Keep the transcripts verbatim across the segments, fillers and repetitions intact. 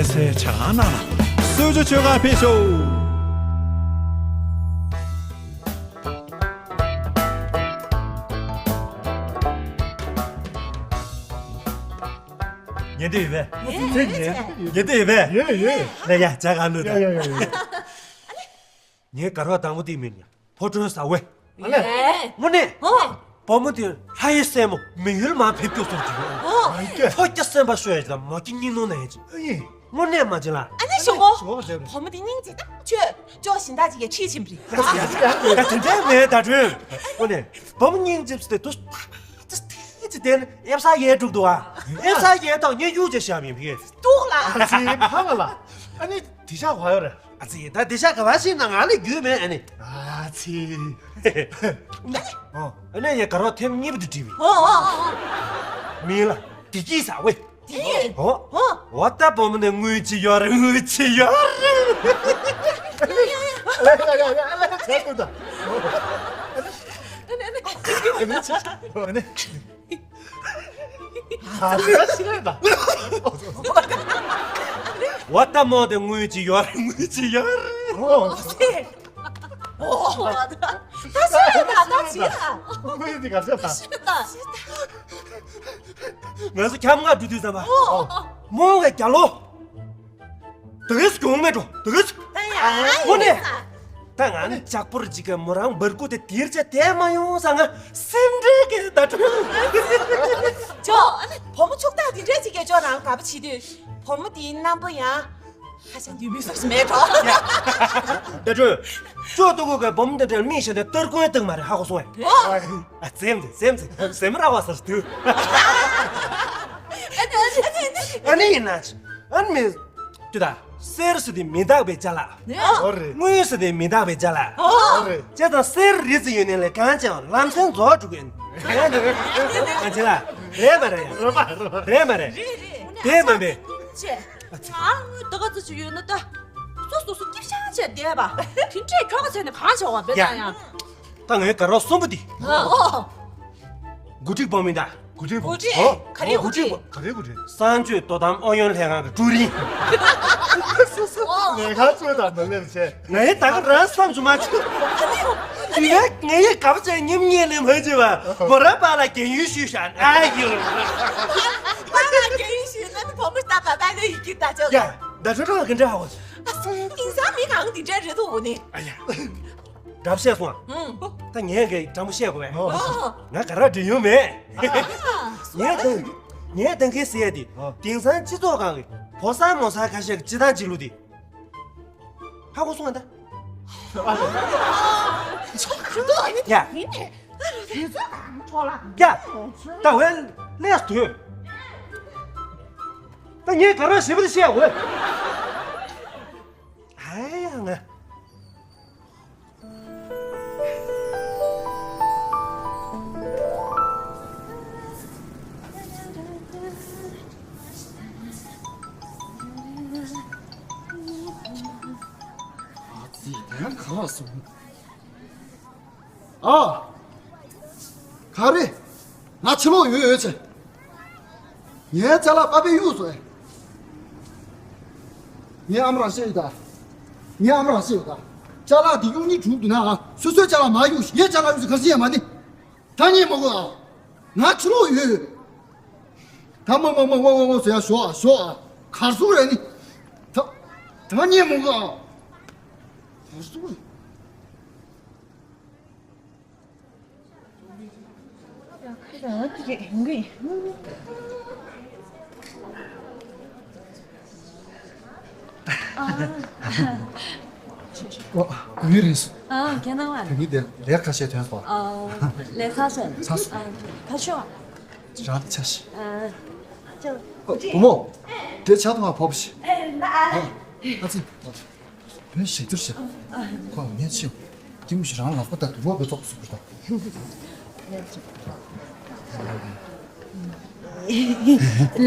ཟས་ཆ་ན་ན། གསོལ་ཇ་མཆོད་ཁང་ཕེབས་ཤོག། ཉན་འདོད་ཡོད་པས། ཉན་འདོད་ཡོད་པས། ཡོད་ཡོད། ལ་ཡ་ཇ་གང་ལུས་ཡ་ཡ་ཡ་ཡ། ངའི་དགའ་རོགས་དང་པོ་དེ་མིན་ཡ། ཕོ་བྲང་ཟ་བས། ཨ་ལས། དངོས་གནས། ཨོ། བུ་མོ་དེ་ལྷ་ཡི་སྲས་མོ་མི་ཡུལ་མ་ཕེབས་སྐྱོ་སོང་ཅིག་ཡོད། ཨོ། ཕོ་སྐྱ་སེམས་པ་ཤོད་ཡ་ཅིག་དང་མོ་སྐྱ་སྙིང་ནོར་ན་ཡ་ཅིག་ཨེ། དངོས་གནས་མ་བྱེད་ལ། ཨ་ནི་ཞོག་གོ། ཞོག་གོ་བྱེད་པ་རེད། བུ་མོ་དེ་སྙིང་རྗེ་ད་ཆོས་ཅོ་ཞིན་ད་ཅིག་གི་ཁྲིད་ཕྱིན་པ་རེད། ད་དེ་འདྲ་མེད་ད་དྲོན། དངོས་གནས་བུ་མོ་སྙིང་རྗེ་སྟེ་དུ་ད་ཅི་དེ་ནི་ཨེབ་ས་ཡེ་དྲུག་འདུག་ཨ། ཨེབ་ས་ཡེ་དང་ངས་གཡུག་ཅེས་བཤད་མིན་ཕི། འདུག་ལ། ཨ་ཙི་ཕ་ང་ལ། ཨ་ནི་དེ་ཤ་ག་ཡོད་རེད། ཨ་ཙི་ད་དེ་ཤ་ག་བ་ཞིག་ན་ང་ལ་རྒྱུས་མེད་ཨ་ནི། ཨ་ཙི། ཨོ། ཨ་ནི་ཡ་ག་རོ་ཐེམ་གཉིས་པ་དེ་བྲིས་བི། ཨོ་ཨོ་ཨོ། མིན་ལ་དེ་གྱིས་ཟ་བས། དེ། ཨོ། ཨོ། འོ་ད་བུ་མོ་ནས་དངུལ་ཅི་ཡོད་རེད་དངུལ་ཅི་ཡོད་རེད། ཨ་ལ་ཡ་ཡ་ཡ་ཨ་ལ་ཡ་ཚད་དགོས་ད། ཨ་ནི། ཨ་ཤི་རེད་ད། འོ་ད་མོ་དེ་དངུལ་ཅི་ཡོད་རེད་དངུལ་ཅི་ཡོད་རེད། ཨོ། ཨོ། ད་ཤི་རེད་ད་ད་ཤི་རེད། དངུལ་དེ་ག་ཚད་ད། ཤི་རེད་ད། ང་ཚོ་ཁྱམས་ང་འགྲོ་དུས་ཙམ་པ། ཨོ། མོ་གི་རྒྱ་ལོ། དེ་གས་གྱོང་མེད་འགྲོ་དེ་གས། ཨ་ཡ། དངོས་གནས། ད་ང་ནི་ལྕགས་པོར་ཅིག་གི་མོ་རང་འབར་ཁུ་དེ་དེར་ཆ་དེ་མ་ཡོང་ས་ང་སེམས་ཁྲལ་གི་ད་དྲན། ཅོ། བུ་མོ་ཕྱུག་བདག་དེ་འདྲས་ཅིག་གི་ཅོ་རང་དགའ་པོ་བྱེད་དུས་བུ་མོ་དེའི་རྣམ་པ་ཡང་ཧ་ཅང་འདུས་མི་སོགས་མེད་འགྲོ། ད་དྲན། ཅོ་ཏོ་གུ་གི་བུ་མོ་དེ་འདྲས་མི་ཤེས་ཏེ་ཏར་ཀོན་བཏང་མ་རེད་ཧ་གོ་སོང་ཨེ། ཨ་སེམས་དེ་སེམས་དེ་སེམས་ར་བ་སར་དུ། ཨ་ནི་ཡིན་ན་ཨ་ནི་མི། དུ་ད། གསེར་ཟེར་དེ་མི་རྟག་པའི་ཅ་ལག་ཨོ་རེད། དངུལ་ཟེར་དེ་མི་རྟག་པའི་ཅ་ལག་ཨོ་རེད། བྱས་ཙང་གསེར་རི་ཙི་ཡོད་ནས་ལས་གང་ཅང་ལམ་སེང་རྫོགས་འགྲོ་གི་ཡིན། གང་ཅི་ལ། རེད་མ་རེད། རེད་མ་རེད། རེད་མ་རེད། རེད་རེད། དེ་མ་རེད། ཅེ། ང་དངུལ་ད་ག་ཙི་ཅི་ཡོད་ན་ད། སོ་སོ་སོ་སྐྱིབ་ཤང་བྱས་བསྡད་པ། དེ་འདྲས་ཁྱོ་ག་བྱས་ནས་གང་བྱ་བ་བེ་ད་ཡང་། ད་ངའི་དགའ་རོགས་གསུམ་པོ་འདི། ཨོ། འགོ་ཁྲིད་པོ་མིན་ད། འགོ་ཁྲིད་པོ། འགོ་ཁྲིད། ཨོ། ག་རེ་འགོ་ཁྲིད་པོ། ག་རེ་འགོ་ཁྲིད། གསང་སྤྱོད་དོ་དམ་ཨུ་ཡོན་ལྷན་ཁང་གི་ཀྲུའུ་རིན། ལས་ཁང་གཙོས་དང་མི་ལེམ་བྱས། ངའི་ད་ག་རང་བསམ་བྱུང་མ་བྱུང་། ངས་ངའི་དགའ་པོ་ཅན་མཉམ་ཉལ་ནས་མ་བྱེད་པ་མོ་ར་པ་ལ་རྒན་ཡོལ་ཞུས་ཤག་ཨ་ཡོ། པ་ལ་རྒན་ཡོལ་ཞུས་ན་ནི་བུ་མོ་ལྟ་བ་པ་ལ་ཡི་གེ་ལྟ་ཆོག་ཡ། ད་ཁྲོ་ཁྲོ་གི་འདྲ་ཧ་གོ། ཨ་སོང་དེང་སང་མི་གང་འདི་འདྲ་རེད་འདུག་ནི། ཨ་ཡ། འདྲ་བཤད་སོང་ཨ། ད་ངས་གི་དྲང་པོ་བཤད་དགོས་པས། ང་ག་ར་འདྲི་ཡོང་མེད། ངས་དང་ངས་དང་གི་ཟེར་ཡ་དེ་དེང་སང་སྤྱི་ཚོགས་སྒང་གི་ཕོ་གསར་མོ་གསར་ཁ་ཤས་ཀྱི་སྤྱི་བཏང་སྤྱི་ལུགས་དེ་ཧ་གོ་སོང་ཨ་ད། ཡ། ཡ། ད་འོན་ལས་དུས། ད་ངས་ག་ར་ཞིབ་པར་བཤད་འོས། ཨ་ཡ་ང་། ཨ་ཙི་ད་ཡང་ག་ལ་སོང་། ཨ། ག་རེ། ང་ཕྱི་ལོགས་ཡོད་ཡོད་ཚེ། ངའི་ཅ་ལག་པ་ཕས་གཡུགས་སོང་ཨེ། ངའི་ཨ་མ་རང་བཤད་ཡོད་ད། ངའི་ཨ་མ་རང་བཤད་ཡོད་ད། ཅ་ལག་འདི་གཡུག་ཉེས་བྱུང་འདུག་ན་ཨ། སོ་སོའི་ཅ་ལག་མ་གཡུགས་ཤིག་ངའི་ཅ་ལག་གཡུགས་སོང་ག་རེ་བྱེད་ཡ་མ་ནི། ད་ཉན་མ་དགོས་ཨ། ང་ཕྱི་ལོགས་ཡོད་ཡོད། ད་མ་མ་མ་མ་མ་མ་ཟེར་ཡ་ཞོག་ཨ་ཞོག་ཨ། གར་སོང་རེད་ནི། ད་ད་ཉན་མ་དགོས་ཨ། གར་སོང་རེད། ཨོ། གུས་རེད་སོ། ཨ་ཁྱེད་རང་ལ། ད་གིན་དེ་ལས་ཁ་ཤས་ཐོན་སོང་། ཨ་ལས་ཁ་ཤས། ཚ་སོ། ཨ་ཁ་ཤོ། རང་ལ་ཆ་ཤི། ཨ་ཅོ། བུ་མོ། དེ་ཆ་ཐོང་བ་ཕོབ་ཤི། ཨ་ཙི། བོད་ཞིག་ཏུ་ཞིག་ཁོ་ངས་ཆེ། ཏིང་ཞིག་རང་ལག་པ་དང་དུ་བ་བོད་ཐོག་སུ་བུར་དང་།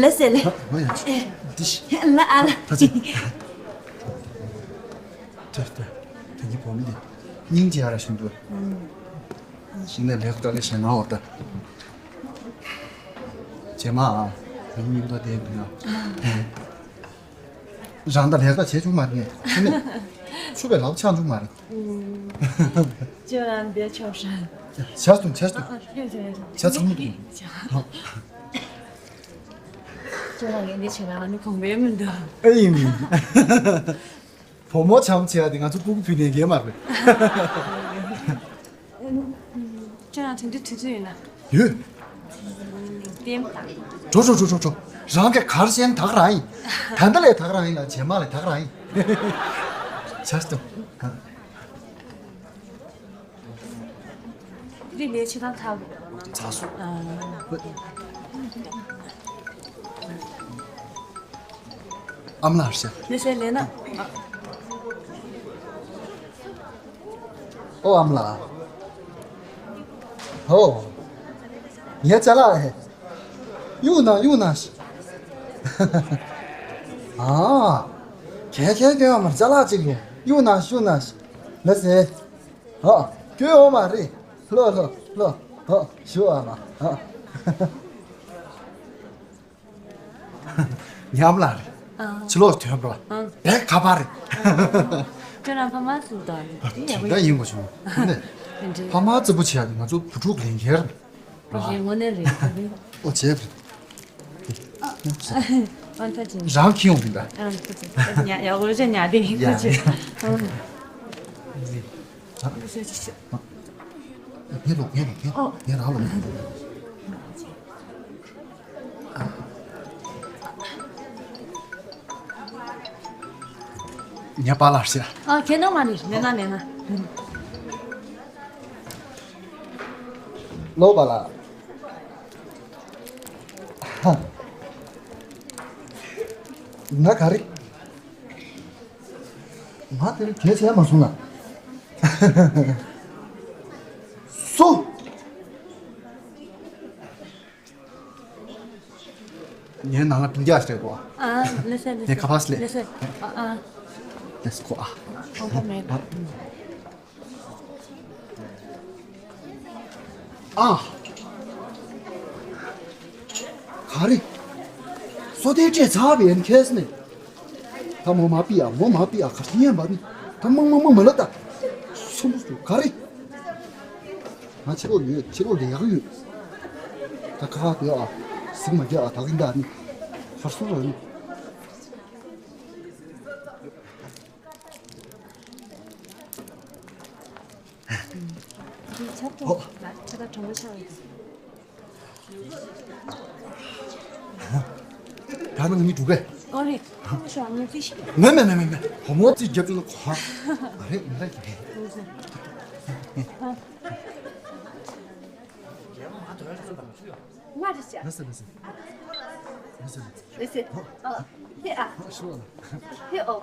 ལ་སེ་ལེ། འོ་ཡ། འདི་ཞིག་ལ་ཨ་ལ། ད་ཅི། ད་ད་ད་གི་བོ་མི་འདི་སྙིང་རྗེ་ཡ་ར་ཞིག་འདུག་ཞིང་ནས་ལེགས་དཀའ་ལས་བྱེད་ན་འོ་ད། རྗེས་མ་ཨ། ད་གི་སྙིང་དོ་དེ་འདུག་ན། རང་ད་ལས་ཀ་བྱེད་བཅུག་མ་རེད། ཚུར་ནས་ཚུར་བའི་ལག་ཆགས་བཅུག་མ་རེད། ཁྱོད་རང་འདིར་ཆོག་ཤག་ཆགས་སོང་། ཆགས་སོང་། ཆགས་ཚང་མ་འདུག་ཁྱོད་རང་ངས་འདི་བྱེད་ན་ང་ནི་གོང་མའི་མི་འདུག་ཨེ་ཡིན། བུ་མོ་བྱམས་བྱེད་ཡ་དེ་ང་ཚོ་སྤུ་གུ་ཕུལ་ནས་རྒན་མ་རེད། ཁྱོད་རང་དེ་འདྲའི་དུས་ཚོད་ཡོད་ན། ཡོད། ལྟད་མོ་ལྟ། འགྲོ་འགྲོ་འགྲོ་འགྲོ་འགྲོ། རང་གི་གར་ཤན་ད་ག་རང་ཡིན། ད་ལྟ་ལས་ད་ག་རང་ཡིན་ལ་རྗེས་མ་ལས་ད་ག་རང་ཡིན། བྱས་སོང་། རི་ལས་ཆེ་ཐང་ཐག་ཚ་སོང་། ཨ་མ་ལགས་ཤག་ལེ་ཤ་ལེ་ན། ཨོ་ཨ་མ་ལགས། ཨོ། ངའི་ཅ་ལག་ཧེ། གཡུག་ན་གཡུག་ན་ཤི། ཨ། ཁྱེད་ཁྱེད་ཁྱེད་ཨ་མ་ཅ་ལག་ཅིག་ཡོང་། གཡུག་ན་གཡུག་ན་ཤི། ལེ་སེ། ཧ། ཁྱོད་ཨོ་མ་རེད། ལོ་ལོ་ལོ། ཧ། ཞུ་ཨ་མ། ཧ། ཉམས་ལ་རེད། ཨ། ཕྱི་ལོགས་ཐོན་པ། ཨ། བེག་ཁ་པར་རེད། ཁྱོད་རང་ཕ་མ་ཟིན་དོ། དེ་ཡག་པོ་འདྲ་ཡིན་པ་བྱུང་། ནས། ཕ་མ་བརྩི་པོ་བྱེད་ཡ་ང་ཚོ་བུ་ཕྲུག་ལས་འགན་རེད། ཨོ་རེད། དངོས་གནས་རེད། ཨོ་བྱས་རེད། ཨ་ཐ་ཅན། རང་ཁྱི་ཡོང་གི་འདྲ། ཨ་ཐ་ཅན། ཡག་པོ་ཅན་ཉག་དེ་ཡིན་ཐ་ཅན། ངས་ལོག་ངས་ལོག་ངས་ངས་རང་ལོག་ངས་པཱ་ལགས་ཤག་ཨ་ཁྱེད་ནང་མ་ནི་ལེ་ན་ལེ་ན། ལོ་པཱ་ལགས། ང་ག་རེ། ང་དེར་གལ་ཆེ་མ་སོང་ལ། སུ། ངའི་ནང་ལ་སྤུན་ཀྱག་ཞིག་རེད་གོ། ཨ། ལེ་སེ་ལེ་སེ། ངས་ཁ་པར་སླེབས། ལེ་སེ། ཨ་ཨ། ལེ་སེ་གོ་ཨ། ཨོ་ཧོ་མེད། ཨ། ག་རེ། སོ་ལྟའི་སྤྲད་ཚར་བའི་ཁེས་ནས། ད་མོ་མ་པི་ཡ་མོ་མ་པི་ཡ་ག་ཤི་ཡན་པ་ནི། ད་མང་མང་མང་མ་ལ་ད། སོ་མོ་སུ་ག་རེ། ང་ཕྱི་ལོགས་ཡོད། ཕྱི་ལོགས་ལས་ཡག་ཡོད། ད་ཁ་ཁ་དེ་ཨ། སིང་མ་རྒྱ་ཨ་ད་གིན་ད་ནི། ཧར་སོང་ར་ནི། འདི་ཆབ་ཏུ་ལ་ཆ་ད་གྲོང་པོ་ཆགས་ཡོད། ད་ནང་མི་འགྲོ་གས། ཨོ་རེད། ཁོང་ཤོག་ངས་ཅི་ཞིག་མེ་མེ་མེ་མེ་མེ། བུ་མོ་ཙི་རྒྱབ་ཏུ་ལ་གོ། ཨ་རེད་མི་རེད་ཀྱི། ང་རེད་ཤག་ལེ་སེ་ལེ་སེ། ལེ་སེ་ལེ་སེ། ཨ་ཧེ་ཨ། ཧེ་ཨོ།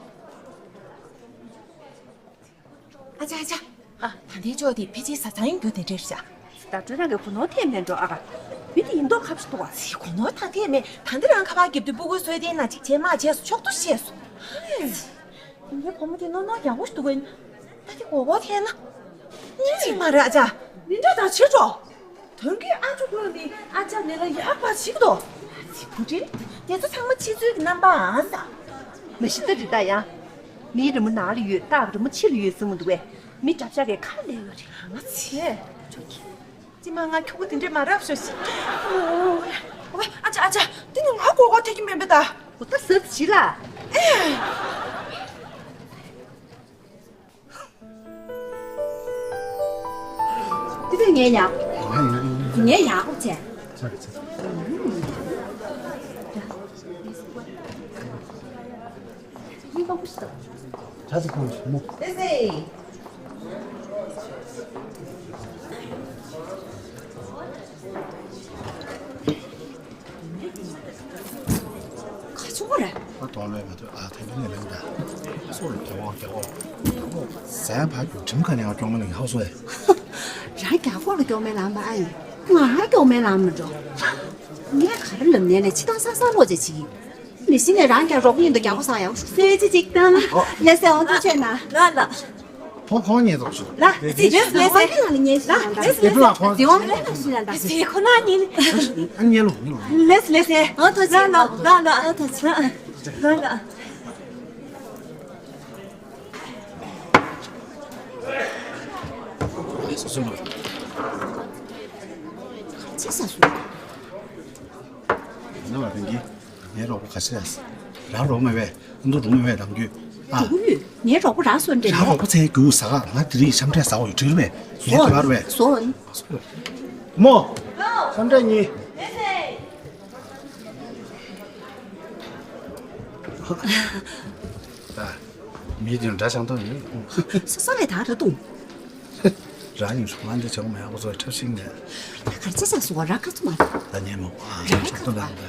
ཨ་ཅག་ཨ་ཅག་ཨ། ད་ལྟའི་ཅོག་དེ་ཕལ་ཆེར་བཟའ་ཚང་ཡིན་རྒྱུ་དེ་འདྲ་རེད་ཤག་ད་ལྟ་རང་གི་བུ་ནོར་ཐེབས་མེད་འགྲོ་ཨ་ག་མི་དེ་ཡིན་མདོག་ཁ་པོ་ཞིག་འདུག་བ། ཚེ་གོ་ནོར་ཐང་ཐེབས་མེད། ད་འདི་རང་ཁ་པར་རྒྱབ་དུས་སྤུ་གུ་བཟོས་དེ་ན་ཅིག་བྱས་མ་བྱས་སོ་ཆོག་ཏུ་བཤད་སོ། ཧེ། ངའི་བུ་མོ་དེ་ནོར་ནོར་ཡག་པོ་ཞིག་འདུག་གས། ད་དེ་གོ་གོ་ཐེན་ན། གཉིས་ཅིག་མ་རེད་ཨ་ཅག་འདི་འདྲ་ད་བྱེད་འགྲོ། དོན་གྱི་ཨ་ཅོ་ཁོ་ནི་ཨ་ཅག་ནི་ལ་ཡག་པ་ཞིག་འདུག་ཚེ་བུ་ཁྲིད། དེ་ཚོ་ཚང་མ་ཕྱི་ཚུལ་གྱི་རྣམ་པའང་ས། མ་གཞི་ད་རི་ད་ཡང་། མིའི་རི་མོ་ནང་ལ་ཡོད་སྟག་རི་མོ་ཕྱི་ལ་ཡོད་ཟེར་མི་འདུག་པས། མི་འདྲ་ཆགས་ཀྱི་ཁ་ལས་ཡོད་རེད། ང་ཚེ། ཅི་མ་ང་ཁྱོ་ག་དེ་འདྲས་མ་རབས་ཤོ་ཤི། ཨོ། ཨ་ཅག་ཨ་ཅག་དེ་ནི་ང་གོ་གོ་ཐེ་གི་མེད་པ་ད། འོ་ད་ཟབ་ཞི་ལ། ཨེ། དེ་བས་ངས་ཡག་ངས་ཡག་པོ་བྱས། ཆ་རེ་ཆ། ཡིན་པ་ཀུ་ཤི་ད། ཆ་ཚིག་ཁོང་ཞི་མོ། ཨེ་ཟེ། ག་ཚོད་རེད། ཨ་དོ་ལོས་མ་ཐུབ་ཨ་ཐེངས་འདི་ནས་ལེན་ད། སོ་རུ་རྒྱ་འོག་རྒྱ་འོག་ཟས་ཕ་རྒྱུ་ཁྲིམས་ཁ་ནས་ཨ་སྐྱོང་མ་ལ་ཡག་སོ་ཨེ། རང་རྒྱ་སྒོར་ལ་སྐྱོང་མེད་ལམ་པ་ཨ་ཡིན། ང་ཧ་སྐྱོང་མེད་ལམ་མི་འགྲོ། ངས་ག་རེ་ལབ་ནས་ནས་ཕྱི་ཐང་ས་ས་ལོ་ཅེ་ཆི། མི་ཤི་ནས་རང་རྒྱ་རོགས་ཡིན་དུ་རྒྱ་སྒོ་ས་ཡག་ཤུ་སེ་ཅི་ཅིག་དང་། ལས་སེ་འོང་དུ་ཆེ་ན། ལ་ལ། ཁོང་ཁོང་ཉེ་ཚོགས་ཤོག་ལ། ལས་སེ་ལས་སེ་ལ་ལ་ཉེ་ཤི་ན་ད། ལས་སེ་ལས་སེ་ལས་སེ་ཁོ་ན་ཉེ་ནི། ཨ་ཉེ་ལོ་ཉེ་ལོ། ལས་སེ་ལས་སེ། ཨ་ཐོ་ཆེ་ལ་ལ་ལ་ལ། ཨ་ཐོ་ཆེ། ལ་ལ། སོ་སོ་ལོ། ཅི་ཟ་སོང་། ཡིན་ན་མ་ཕན་གྱི། ངའི་རོགས་པ་ག་ཚོད་ཡ། རང་རོགས་མེད་པས། ཨ་མདོ་རུང་མེད་པས་རང་རྒྱུད། ཨ། རུང་ཡོད། ངའི་རོགས་པ་རང་སོན་འདྲེ་ཡོད། རོགས་པ་ཚན་རྒྱུ་ཟ་ག་ང་དེ་རིང་ཤམ་འདྲེ་ཟ་འོ་ཡོད་གྲིལ་བས། ངའི་དེ་བར་བས། སོ། མོ། ཤམ་འདྲེ་གཉིས། ད། མི་དེ་འདྲ་ཤང་ཐོག་ཡོད། སོ་སོ་ལས་ད་ར་ཏུང་། རང་ཡིན་སོང་ང་འདི་ཆོག་མ་ཡག་པོ་ཚོ་འཁྲབ་ཤིང་ནས། གར་ཆ་ས་སོ་ར་ཁ་ཚུ་མ། ད་ཉན་མོ། ཨ་ཆོག་ཏུ་ལ་འདི།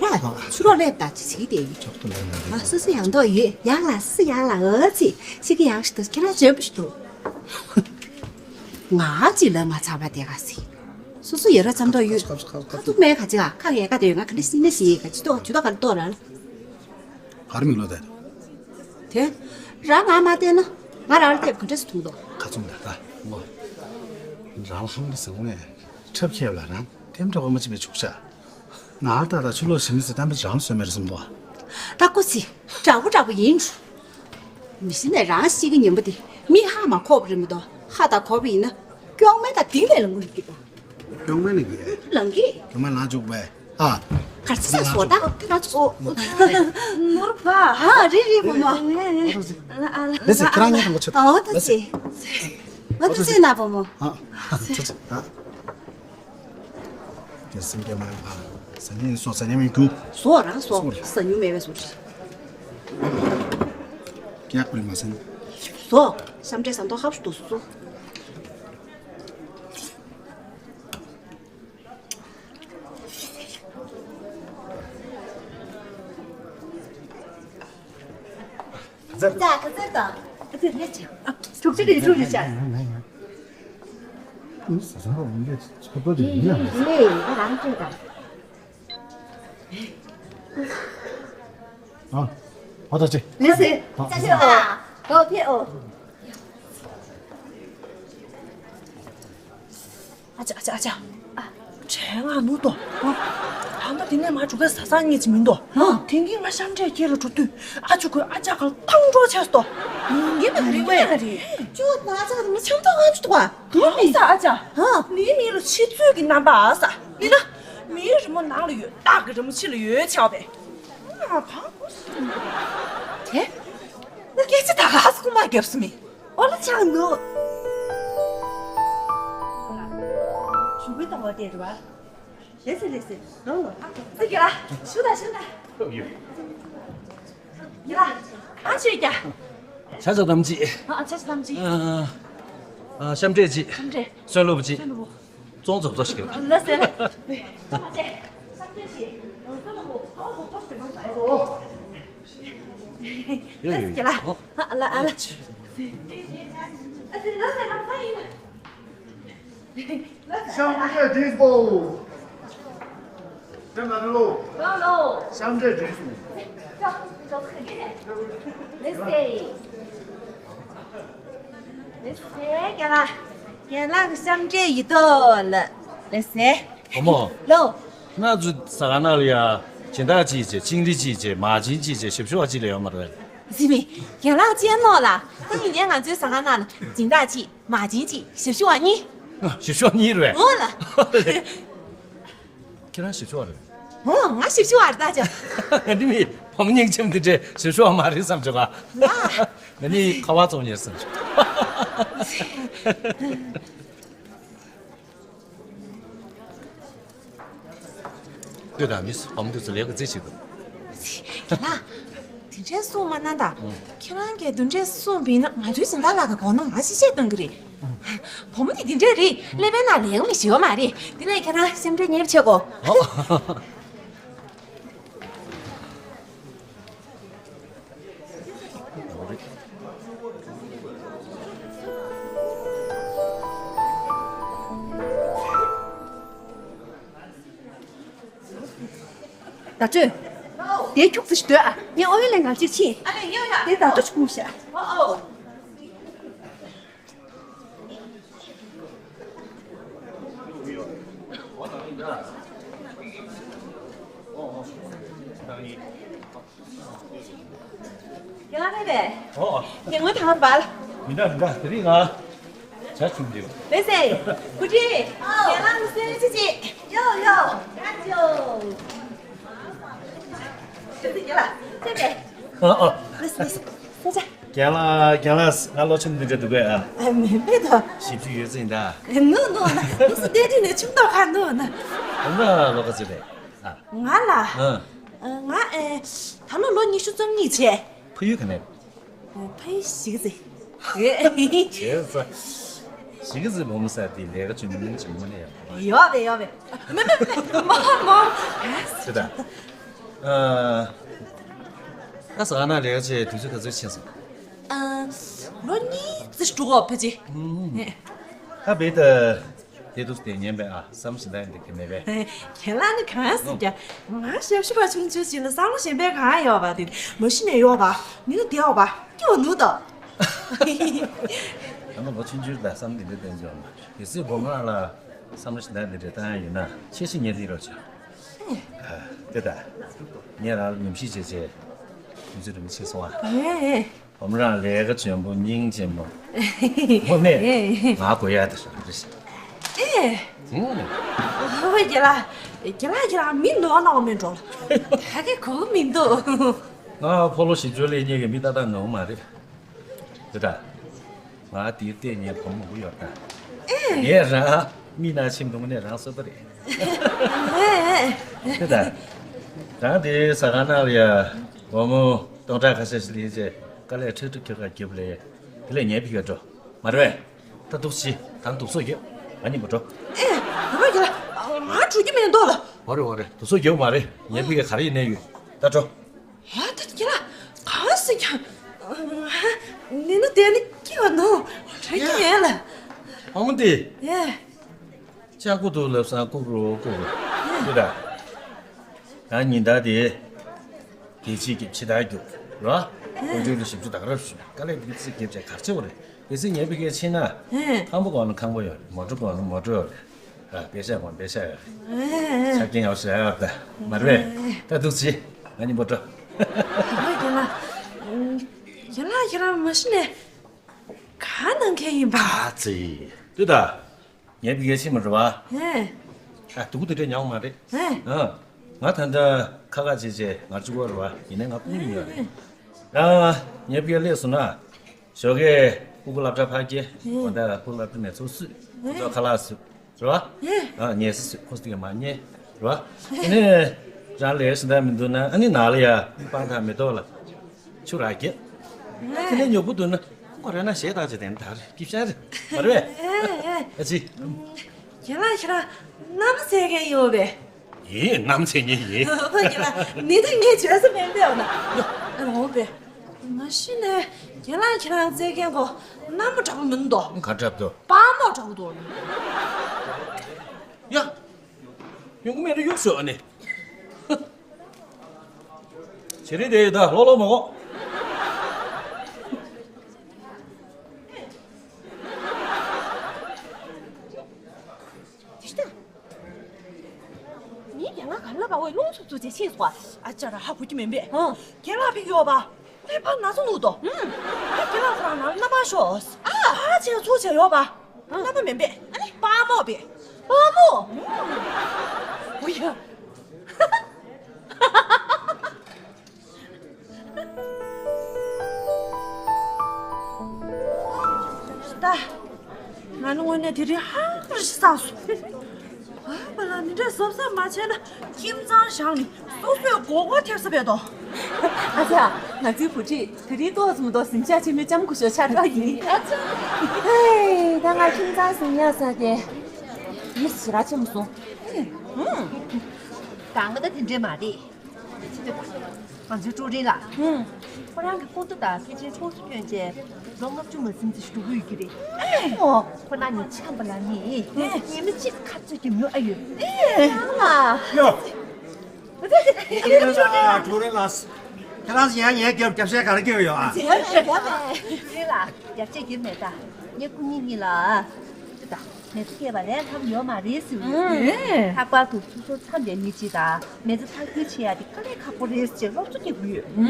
ར་ཆུ་རོ་ལེབ་ད་ཅི་ཟིག་དེ་ཡིན། ཆོག་ཏུ་ལ་འདི། ང་སོ་སོ་ཡང་ཐོག་ཡོད། ཡང་ལ་སི་ཡང་ལ་འོ་ཚི་ཤི་གི་ཡང་ཤི་ཏུ་ཁྱེད་རང་འཇོན་པོ་ཞིག་འདུག་ང་ཅི་ལ་མ་ཚར་བ་དེ་ག་སི། སོ་སོ་ཡོད་ར་ཙམ་ཐོག་ཡོད། ཁ་ཐུག་མེད་ག་ཅི་ག་ཁ་ཡལ་ག་དེ་ཡོད། ང་ག་འདྲ་སི་ནས་སི་ག་ཅི་ཏོག་ཅུ་ཏོག་ག་ཏོག་ར། གར་མི་ལོ་དེ། དེ། རང་ང་མ་བལྟས་ན། ང་རང་ལ་བལྟས་པ་ག་འདྲ་སེ་མཐོང་འདུག་ཁ་ཚུམ་ད་ད་ངོ་། རང་ལ་ཧང་ལ་ཟེར་བོ་ངས། འཁྲབ་ཁྱེད་ལ་རང་ལྟེམ་འདྲ་བོ་མ་ཅི་བའི་ཆུག་ཤ། ང་ཨ་ཏག་ཏག་ཆུ་ལོག་ཞིམ་ཟེར་གཏམ་དཔེ་རང་སོན་མེར་སོན་པོ། ད་ཀོ་སི། དྲག་པོ་དྲག་པོ་ཡིན། མི་ཤི་ནས་རང་ཤི་གི་ཉིན་པོ་དེ་མི་ཧ་མ་ཁོག་པ་རེད་མི་དོ། ཧ་ད་ཁོག་པ་ཡིན་ན། སྐྱོང་མེད་ད་དིང་ལས་ལ་ངུ་རིག་གི་ད། སྐྱོང་མེད་ལ་གི། ལང་གི། སྐྱོང་མེད་ལང་བཅུག་པས། ཨ། གར་ཚི་ས་སོ་ད་ང་ཚོ། ནོར་བ། ཧ་རི་རི་བུ་མོ། ལེ་སི་ཁྱེད་རང་ཉིད་དང་ཆོད། ཨོ་ད་ཚི། ང་ཚོ་ཚི་ན་བུ་མོ། ཨ། ཚི་ཚི། ཨ། ཀྱེ་སེམས་ཀྱི་མ་ཡོང་ཨ། ཟ་ཉིན་སོ་ཟ་ཉིན་མི་རྒྱུ། སོ་རང་སོ་ཟ་ཉུ་མེད་པའི་སོ་རི། ཀྱག་པུ་རི་མ་སེན། སོ། ཤམ་འདྲེ་ཟ་མདོག་ཧབ་ཏུ་སོ། ཛ་ཁ་ཛ་དང་། ཁ་ཛ་ལེ་ཅི། ཨ། ཐུགས་རྗེ་ཆེ་ཐུགས་རྗེ་ཆེ། ཨུ་ཟ་ཟ་རོ་འདི་ཚོ་ཏོ་དེ་ཡིན་ཡ། ཡིན་ཡིན་ང་རང་ཅི་དང་། ཨ། ཨ་ད་ཅི། ལེ་སི། ཨ། ཅ་ཅི་ཨ། གོ་ཕེ་ཨོ། ཨ་ཅག་ཨ་ཅག་ཨ་ཅག་ཨ། བྲེལ་ང་ནུ་ཏོ། ཨ། ད་ལྟ་དེ་ནས་མ་འགྲོ་གི་ཟ་ས་ངེས་ཅི་མིན་ཏོ། ཨ། དེང་གི་ང་ཤམ་འདྲེ་སྐྱེ་ལ་འགྲོ་དུས་ཨ་ཅུ་གོས་ཨ་ཅག་ག་ཐང་འགྲོ་ཆས་ཏོ། ངེས་མ་རེད་བས། ཅུ་ང་ཅག་དེ་མ་ཆམ་ཏོ་ང་ཅུ་ཏོ། དེ་མི་ས་ཨ་ཅག་ཨ། ནི་མི་ལ་ཕྱི་ཚུལ་གྱི་རྣམ་པ་ཨ་ས། ནི་ན། མིའི་རི་མོ་ནང་ལ་ཡོད། སྟག་གི་རི་མོ་ཕྱི་ལ་ཡོད་ཆགས་པས། ཨ་ཕ་གོ་སི། དེ། ན་སྐད་ཆ་ད་ག་ས་ཁུ་མ་རྒྱབ་སུ་མི། ཨོ་ལ་ཆགས་ནོ། ཞུ་གི་དང་བ་དེ་རུ་བ། ལེ་སི་ལེ་སི། ལོ་ལོ། ཨ་ཙི་གི་ལ། ཞུ་ད་ཞུ་ད། ཡོད། ཡ། ཨ་ཅེ་ཀྱ། ཆ་ཆ་དམ་ཅི། ཨ་ཆ་ཆ་དམ་ཅི། ཨ། ཨ་ཤམ་འདྲེ་ཅི། ཤམ་འདྲེ། སོན་ལོབ་ཅི། སོན་ལོབ། ཙོང་ཙོབ་ཙོ་ཞིག་ལ་སེ། ཡོད་ཡོད་ཡོད། ཨ་ལ་ཨ་ལ། ཤམ་འདྲེ་དྲིས་པོ། དེ་མ་རེད་ལོ། ལོ་ལོ། ཤམ་འདྲེ་དྲིས་སོང་། ལེ་སེ། ལེ་སེ་རྒན་ལགས། རྒན་ལགས་ཀྱི་ཤམ་འདྲེ་ཡིན་དོ་ལ། ལེ་སེ། བུ་མོ། ལོ། ང་ཚོ་ཟ་ཁང་ནང་ལ་ཡ། སྦྱིན་བདག་གཅིག་བྱས། ཆིང་རི་གཅིག་བྱས། མ་བྱན་གཅིག་བྱས། ཞབས་ཞུ་བ་གཅིག་ལས་ཡོད་མ་རེད། ཟི་མི། རྒན་ལགས་ཅི་ཡང་ནོ་ལ། ད་ཡིན་ནའི་ང་ཚོའི་ཟ་ཁང་ནང་ལ་སྦྱིན་བདག་གཅིག་མ་བྱན་གཅིག་ཞབས་ཞུ་བ་གཉིས། ཞབས་ཞུ་བ་གཉིས་རེད། འོ་ལ། ཁྱེད་རང་ཞིབ་ཕྱོགས་རེད། འོ་ང་ཞིབ་ཕྱོགས་རེད་ད་ཅག་ང་ནི་མི་བུ་མོ་སྙིང་རྗེ་འདི་འདྲའི་ཞིབ་ཕྱོགས་མ་རེད་བསམ་བྱུང་ང་། ང་ནི་ཁ་བ་བཙོང་མཁན་བསམ་བྱུང་། ལྟོས་དང་མིས་བུ་མོ་འདི་ཚོ་ལས་ཀ་རྩེ་གཅིག་འདུག་རྒན་ལགས། དེ་འདྲའི་གསུང་མ་གནང་དང་། ཁྱེད་རང་གིས་དེ་འདྲའི་གསུང་བས་ན་ང་ཚོའི་སྦྱིན་བདག་ལགས་ཀྱི་གོ་ནོར་ང་ཤི་ཤེས་གཏོང་གི་རེད། བུ་མོ་དེ་དེ་འདྲ་རེད། ཀླད་པའི་ནང་ལས་ཀ་མི་ཞིག་ཡོད་མ་རེད། དེ་ནས་ཁྱེད་རང་སེམས་ཁྲལ་ཉེར་བྱེད་དགོ། ད་ཚོད། དེ་ཁྱུག་ཙམ་ཞིག་སྡོད་ཨ། ངས་ཨོ་ཡོན་ལེན་གང་ཅིག་ཕྱིན། ཨ་ལེ་ཡོད་ཡ། དེ་ད་ལྟ་ཅིག་སྐུངས་ཤག་ཨོ་ཨོ། ཡང་མེད་པས། ཨོ། དེ་སྔོན་དང་བར། མི་འདྲ་མི་འདྲ་དེ་རིང་ང་། བྱ་ཆུང་དེ། ལེ་སེ། བུ་ཁྲིད། རྒན་ལགས་ལ་གསོལ་ཇ་ཅིག་ཡོ་ཡོ། ཡ་ཇོ། ཁྱེད་ཚོ་རྒན་ལགས་ཁྱེད་ཚོ། ཨ་ཨ། ལེ་སེ་ལེ་སེ། གསོལ་ཇ། རྒན་ལགས་རྒན་ལགས། ང་ལོ་ཆུང་འདི་འདྲ་འདུག་གས་ཨ། ཨ་མིན་པས་ད། བཞི་བཅུ་ཡོད་ཚད་ཡིན་ད། ནུ་ནུ་ན་ནུ་སུ་བལྟས་དུས་ནས་ཆུང་མདོག་ཁ་ནུ་ན། ཨ་མ་ལོ་ག་ཚོད་རེད་ཨ། ང་ལ། ཨ། ང་ཨེ། ད་ལོ་ལོ་ཉི་ཤུ་རྩ་གཉིས་བྱས། ཕ་ཡུལ་ག་ནས། ཕ་ཡུལ་གཞིས་ཀ་རྩེ། བྱས་ཙང་། གཞིས་ཀ་རྩེ་བུ་མོ་ཟེར་དེ་ལས་ཀ་བྱེད་མི་ཉན་བྱེད་མི་ཉན་ཡོད་པ། ཡོད་པས་ཡོད་པས། མ་མ་མ། ཅི་ད། ཨ། ད་ཟ་ཁང་ནང་ལས་ཀ་བྱེད་དུས་ཚོད་ག་ཚོད་ཕྱིན་སོང་། ཨ། ལོ་གཉིས་ཙམ་འགྲོ་གི་ཕལ་ཆེར། ད་བེ་ད། དེ་དུས་དེ་ཉན་པས་ཨ། བསམ་བློ་ཞིག་འདང་འདི་གི་མེད་པས། ཁྱེད་ལ་ནི་གང་ཟེར་ཀྱང་། ང་ཞབས་ཞུ་བ་ཆུང་ཆུང་ཞིག་ལ་བསམ་བློ་གཞན་པའི་གང་ཡོད་པ་དེ་མ་གཞི་ནས་ཡོད་པ། མི་ནི་དེ་ཡོད་པ་སྐྱོ་ནུ་དོ། ཨ་མ་ལོ་ཆུང་ཆུང་ལ་བསམ་འདི་འདྲ་བསྟན་ཆོག་ན། གལ་སྲིད་སྒོ་ང་ལ་བསམ་བློ་ཞིག་འདང་འདི་འདྲ་བཏང་ཡ་ཡོད་ན་ཆེ་ཞིག་ཉན་དེ་རོགས་བྱོས། ཨ། དེ་ད། ངས་རང་ལ་ཉམས་ཞིབ་བྱས་བྱས། དུས་ཚོད་རིང་མོ་ཕྱིན་སོང་ཨ། ཨེ། བུ་མོ་རང་ལས་ཀ་འཇོན་པོ་སྙིང་རྗེ་མོ། དངོས་གནས་ང་དགོས་ཡ་དེ་རེད། ཨེ། ཨེ། ཨོ་རྒན་ལགས། རྒན་ལགས་ཁྱེད་རང་མི་ནོར་ནོར་མེད་འགྲོ་ལ། ད་གི་གོ་གི་མི་འདུག་ང་ཕོ་ལོ་བཞི་བཅུ་ལས་སྙེག་གི་མི་ཏག་ཏག་ནོར་མ་རེད། དེ་ད། ང་དེའི་ལྟས་ངན་བུ་མོ་བུ་ཡོད་ད། ཨེ། ངས་རང་མི་ན་ཆིམ་དུང་ནས་རང་གསོད་པ་རེད། ཨེ། དེ་ད། རང་དེ་ཟ་ཁང་ནང་ལ་ཡ་སྒོར་མོ་སྟོང་ཕྲག་ཁ་ཤས་ཤིག་ལེན་བྱས་དཀའ་ལས་ཁྲག་ཁྲིག་ཁྱོད་ཁ་རྒྱབ་ལས། དེ་ལས་ཉལ་ཕི་ག་འགྲོ། མ་རེད་པས། ད་འདུག་སེ་བྱེད། ད་འདུག་སེ་རྒྱབ། ང་གཉིས་པོ་འགྲོ། ཨེ། བུ་མོ་ཁྱེད་ལ་ང་འགྲོ་རྒྱུ་མེད་འདུག་ལ། འོ་རེད་འོ་རེད། འདུག་སེ་རྒྱབ་མ་རེད། ཉལ་ཕི་ག་ག་རེ་ཡིན་ནའི་ཡོད། ད་འགྲོ། ཧ་ད་ཁྱེད་ལ་གང་ཟེར་ཀྱང་། ནི་ནི་དེ་ནི་སྐྱིད་པ་ནོ། རེ་ཀྱི་ཡན་ལ། ཨ་མ་དེ། ཡེ། ལྕགས་པོ་འདུག་ལབ་སང་ལྐུགས་རོ་ལྐུགས་རོ། ཡེ། ཡོད་ད། ང་ཉིན་ལྟར་དེ། དེ་ཅིག་གི་ཕྱི་ཐག་རྒྱུག་རོ། དཀོན་མཆོག་ལ་ཞབས་ཞུ་དགའ་རབ་ཞུ། དཀའ་ལས་འདི་ཚིག་རྒྱབ་བྱས་གར་ཆེ་བ་རེད། གལ་སྲིད་ཉལ་ཕི་གའི་ཕྱིན་ན། ཧེ། ཁང་པ་གོང་ན་ཁང་པ་ཡོད་རེད། མོ་ཊ་གོང་ན་མོ་ཊ་ཡོད་རེད། ཨ། པེ་ཤ་གོང་པེ་ཤ་ཡོད་རེད། ཧེ། ཆ་རྐྱེན་ཡག་ཤོས་ཡོད་རེད། མ་རེད་པས། ད་འདུག་སེ་བྱེད། ང་གཉིས་པོ་འགྲོ། ཡ་ལ་ཡ་ལ། ཁྱེད་རང་མ་གཞི་ནས་ག་ནང་མཁན་ཡིན་པ། ཨ་ཙི། ལྟོས་ད། ངའི་ཕི་གའི་ཕྱི་མ་རེད་པ། ཧེ། ཨ། སྡུག་དེ་འདྲ་མྱོང་མ་རེད། ཧེ། ཨ། ང་ད་ལྟ་ཁ་ཁ་བྱེད་བྱེད་ང་གཅིག་པོ་རེད་པ། ཡིན་ནའི་ང་སྐུ་ངོ་ཡོད་རེད། ཨ། ངའི་ཕི་གའི་སླེབས་སོང་ན། ཞོགས་ཀས་ཕྲུ་གུ་སློབ་གྲྭ་ཕར་སྐྱེལ། ཧེ། དགོང་དག་ཕྲུ་གུ་སློབ་གྲྭ་ནས་ཚུར་བསུ། ཧེ། ཁོ་ཚོ་ཁ་ལག་བཟོ། རེད་པ། ཧེ། ཨ། ཉལ་ས་བཟོ། ཁོ་ཚོ་གིས་མར་ཉལ། རེད་པ། ཨ་ནི། རང་ལས་ཀ་བྱེད་འདོད་མི་འདུག་ན་ཨ་ནི་ནང་ལ་ཡ་སྤང་ཐང་མེ་ཏོག་ལ། ཆུ་རགས་རྒྱབ། དེ་ནས་ཉོབ་པོ་འདུག་ན་ཁོ་རེ་ན་གཞས་བཏང་བྱས་དེ་ནས་ད་རེ་སྐྱིད་ཤར་རེད། མ་རེད་པས། ཨེ་ཨེ། ཨ་ཙི། ཁྱེད་རང་ཁྱེད་རང་མནའ་མ་བཙལ་མཁན་ཡོད་པས། ཡིན། མནའ་མ་བཙལ་མཁན་ཡིན། ཨོ་ཁྱེད་རང་ནི་ད་ངས་བྱས་ས་མེད་པས། འོ་ན་ཨ་འོ་པས། མ་གཞི་ནས་ཁྱེད་རང་ཁྱེད་རང་བཙལ་མཁན་གོ་མནའ་མ་འདྲ་པོ་མིན་འདུག་ག་འདྲ་པོ་འདུག་དཔའ་མོ་འདྲ་པོ་འདུག་ཡ། ཡོང་གི་མེད་ན་གཡུག་ཤོག་ཨ་ནི། བྱེད་རིན་དེ་ཡོད་ད་ལོག་ལོག་མ་གོ། དེ་ལྟ། ངའི་རྒན་ལགས་ག་ལ་བ་འོས་རླུང་འཚུབ་འཚུབ་བྱས་ཕྱིན་སོང་། ཨ་ཅག་ར་ཧ་གོ་གི་མིན་པས། ཨང་། རྒན་ལགས་ཕེབས་ཡོད་པ། ལྷས་ཕར་ན་ཚོ་ནུ་དོ། ཨང་། ཨ་རྒན་ལགས་ཁོ་རང་ནང་ལ་མནའ་མ་ཤོག་ཨ། ཕར་ཕྱིན་ཚུར་ཕྱིན་ཡོད་པ། མནའ་མ་མིན་པས། ཨ་ནི་དཔའ་མོ་པས། དཔའ་མོ། འོ་ཡ། ད། ང་ནི་དངོས་གནས་དེ་རིང་ཧང་སང་སོང་། ཨ་པ་ལ་མི་འདྲ་གཟབ་གཟབ་མ་བྱས་ན་ཁྱིམ་ཚང་བཞག་ནས་སོ་སོས་མགོ་སྐོར་ཐེབས་ས་བས་དོ། ཨ་ཅག་ང་ཚོའི་བུ་ཁྲིད་དེ་རིང་ཏོག་ཙམ་ཏོག་ཟིང་ཆ་ཆེན་མོའི་ལྕམ་སྐུ་ཞབས་ཆགས་འགྲོ་ཡིན། ཨ་ཅག་ཧེ། ད་ང་ཁྱིམ་ཚང་ཟིང་ཡག་ས་དེ་ཡིད་ཞེ་དྲག་ཆེན་པོ་སོང་། ཧུམ། གང་ག་ད་དེ་འདྲས་མ་རེད། ང་ཚོའི་ཀྲུའུ་རིན་ལགས། ཧུམ། ཁོ་རང་གི་སྐུ་མདུན་དང་ཕལ་ཆེར་ཚོགས་སུ་བསྐྱོན་བྱས་ལོ་ལྔ་བཅུ་མ་ཟིན་ཙམ་ཞིག་འགྲོ་གི་ཡོད་ཀྱི་རེད། ཨོ། ཁོ་རང་ཉིད་ཆམ་པ་ལ་ནི་ཉི་མ་གཅིག་ཁ་རྩོད་ཀྱི་མྱོང་ཨ་ཡོད། ཨེ། ཡ། ཀྲུའུ་རིན་ལགས། ཀྲུའུ་རིན་ལགས། ཁྱེད་རང་ཚོ་ཡང་ངའི་རྒྱབ་རྒྱབ་བཤད་ག་རེ་བརྒྱབ་ཡོད་ཨ། ཀྲུའུ་རིན་ལགས། རྒྱབ་བཤད་རྒྱབ་མེད་ད། ངས་སྐུ་ཉིད་གཉིས་ལ། ཅི་ད། མེ་ཚོ་སྐྱེས་པ་ལས་ལྷག་ཡོད་མ་རེད་ཟེར་བ་ཡོད། ལྷག་པར་དུ་སོ་སོ་མཚམས་པའི་མི་གཅིག་དང་མེ་ཚོ་ཐག་གཅོད་བྱེད་ཡ་དེ་དཀའ་ལས་ཁག་པོ་རེད་ཟེར་སློབ་གསོ་སྐྱེ་དགོས་ཡོད།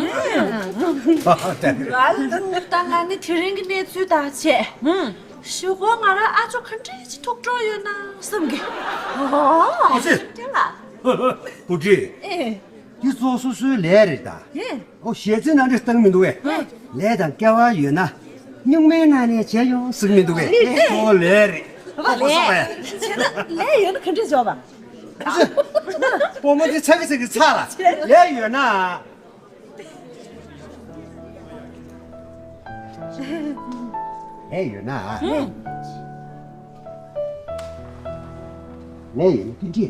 ད་ང་ནི་དེ་རིང་གི་གནས་ཚུལ་དང་བྱས། ཞོགས་པ་ང་རང་ཨ་ཅོ་ག་འདྲས་ཅིག་ཐུག་འགྲོ་ཡོད་ན་བསམ་གི། ཨོ། ཨ་ཙི། དེ་ལ། བུ་ཁྲིད། ཨེ། འདི་ཚོ་སོ་སོའི་ལས་རེད་ད། ཨེ། ཨོ་ཞེ་ཚིག་ནང་འདྲེ་བཏང་མི་འདུག་གས། ལས་དང་སྐལ་བ་ཡོད་ན་སྨྱུག་མའི་ནང་ནས་བྱས་ཡོང་ཟེར་མི་འདུག་གས། ཨེ། ཁོ་ལས་རེད། ཨ་ཁོ་ལས། སོང་བས། བྱས་ན་ལས་ཡོད་ན་ག་འདྲས་བྱོས་པ། ཨ་ཙི། སྤོ་མོ་འདི་ཚ་གི་ཚ་གི་ཚ་ལ། ལས་ཡོད་ན། ལས་ཡོད་ན། ལས་ཡོད་ན་ཀིན་ཀི།